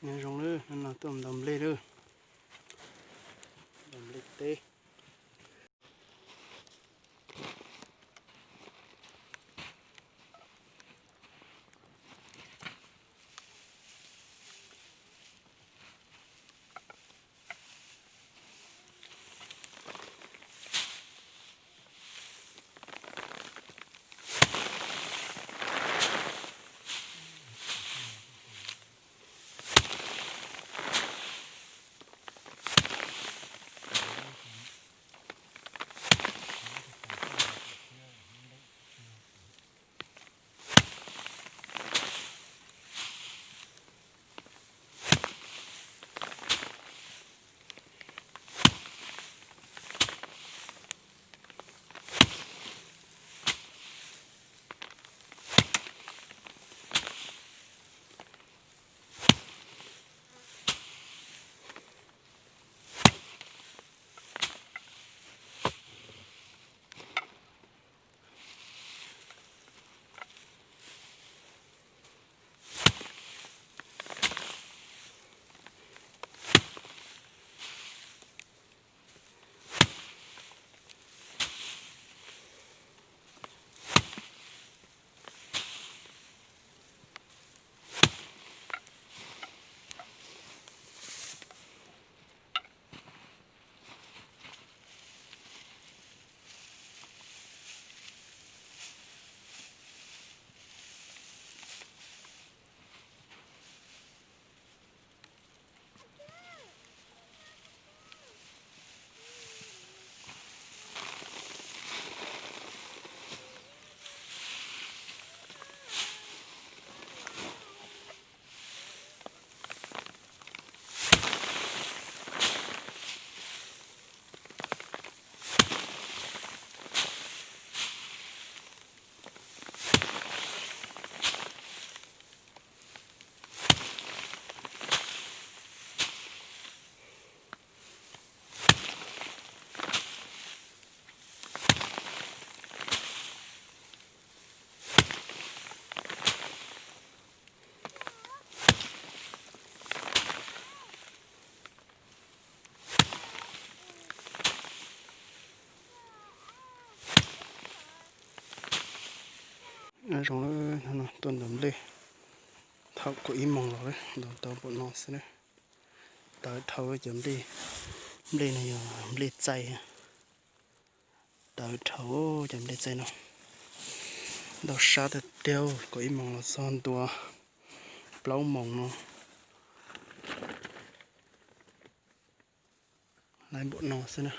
Nyob zoo, no tuaj ntaus nplej lawm. Ntaus nplej teb. Zoo, tuaj ntaus nplej thaum kaum ib moos los, ntaus tau npaum no xwb na. Tawv dhau cov nplej, nplej no yog nplej txaij. Tawv dhau cov nplej txaij no. Ntaus sab tiag tiag, kaum ib moos los txog ntua plaub moos no. Laiv npaum no xwb na.